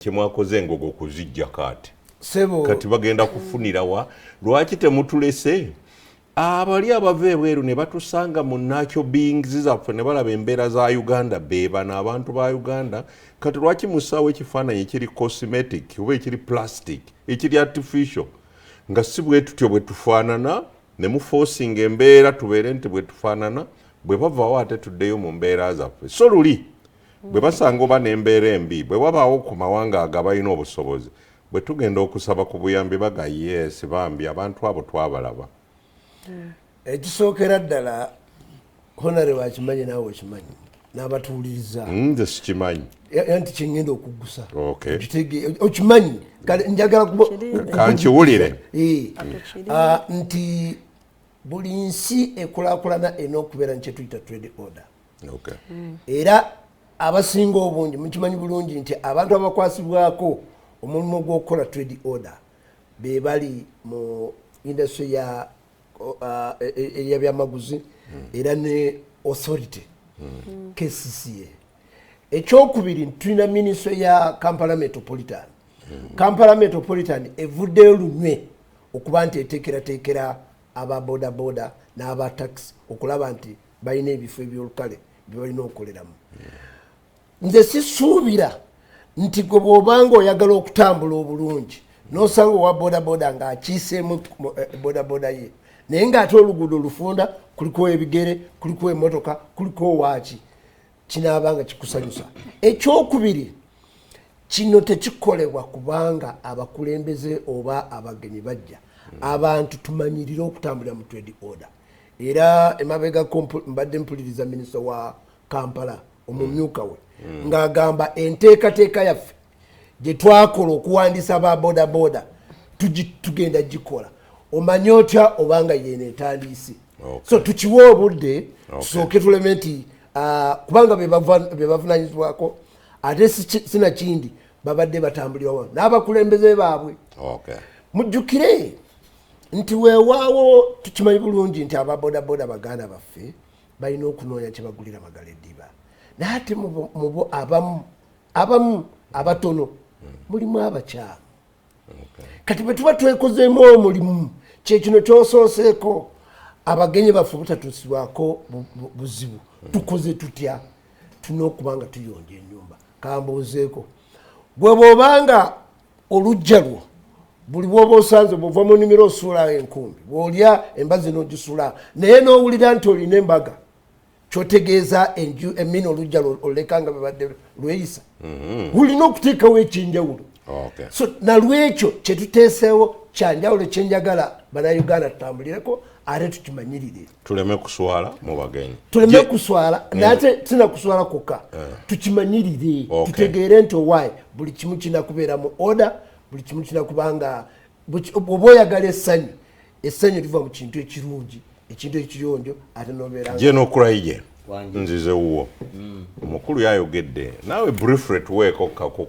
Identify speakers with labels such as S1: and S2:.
S1: Kyemwakoze engogo kuzijjako ate
S2: Sebo.
S1: Kati bagenda kufunirawa? Lwaki temutulese abali abava ebweru ne batusanga mu natural beings zaffe ne balaba embeera za Uganda, bebano abantu ba Uganda? Kati lwaki musaawo ekifaananyi ekiri cosmetic oba ekiri plastic, ekiri artificial, nga si bwe tutyo bwe tufaanana, ne muforcinga embeera tubeere nti bwe tufaanana? Bwe bavaawo ate tuddeyo mu mbeera zaffe. So luli bwe basanga oba n'embeera embi bwe wabaawo ku mawanga ago abalina obusobozi, bwe tugenda okusaba ku buyambi baga, "Yes, bambi abantu abo twabalaba."
S2: Ekisookera ddala, Honorable akimanyi, naawe okimanyi, n'abatuwuliriza.
S1: Nze sikimanyi.
S2: Nti kyengenda okuggusa.
S1: Okay.
S2: Okimanyi, kale njagala
S1: Kankiwulire.
S2: Ah, nti buli nsi ekulaakulana erina okubeera nekyetuyita trade order. Era abasinga obungi mukimanyi bulungi nti abantu abakwasibwako omulimu gw'okukola trade order be bali mu industry ya eyabyamaguzi era ne authority KCCA. Ekyokubiri, tulina ministry ya Kampala Metropolitan. Kampala Metropolitan evuddeyo lunywe okuba nti eteekerateekera aba bodaboda n'aba taxi okulaba nti balina ebifo ebyolukale bye balina okukoleramu. Nze sisuubira nti gwe bw'obanga oyagala okutambula obulungi n'osanga owa bodaboda ng'akiiseemu bodaboda ye, naye ng'ate oluguudo olufunda, kuliko ebigere, kuliko emotoka, kuliko waaki, kinaaba nga kikusanyusa. Ekyokubiri, kino tekikolebwa kubanga abakulembeze oba abagenyi bajja. Abantu tumanyirire okutambulira mu trade order. Era emabegako mbadde mpuliriza minisita wa Kampala, omumyuka we, ng'agamba enteekateeka yaffe gye twakola okuwandiisa ba bodaboda tugenda gikola. Omanye otya obanga yeno etandiise? So tukiwe obudde, tusooke tuleme nti kubanga be bavunanyizibwako, ate sinakindi babadde batambulira wamu n'abakulembeze baabwe. Mujjukire nti weewaawo tukimanyi bulungi nti ababodaboda baganda baffe balina okunoonya kyebagulira magala eddiba, naye ate mubo abamu abatono mulimu abakyamu. Kati bwe tuba twekozeemu omulimu, kyekino kyosooseeko, abagenyi baffe obutatuusibwako buzibu, tukoze tutya? Tulina okuba nga tuyonja enyumba. Kambuuzeeko, gwe bw'obanga olujja lwo buli bwoba osanze, bwova mu nnimiro osuulawo enkumbi, bw'olya embazi n'ogisuula, naye n'owulira nti olina embaga, kyotegeeza enju emina olujja lwo oleka nga bebadde lweyisa, olina okuteekawo ekyenjawulo. So nalwekyo kyetuteeseewo kyanjawulo, kyenjagala Bannayuganda tutambulireko ate tukimanyirire.
S1: Tuleme kuswala mu bagenyi.
S2: Tuleme kuswala, naye ate sina kuswala kwokka, tukimanyirire, tutegeere nti owaayi buli kimu kirina kubeera mu order, buli kimu kirina kubanga bw'oba oyagala essanyu, essanyu liva mu kintu ekirungi, ekintu ekiyonjo, ate nobeera
S1: Gye nokurayije.
S3: Wangi.
S1: Nzize wuwo, omukulu yayogedde naawe briefly, tuweeko kako.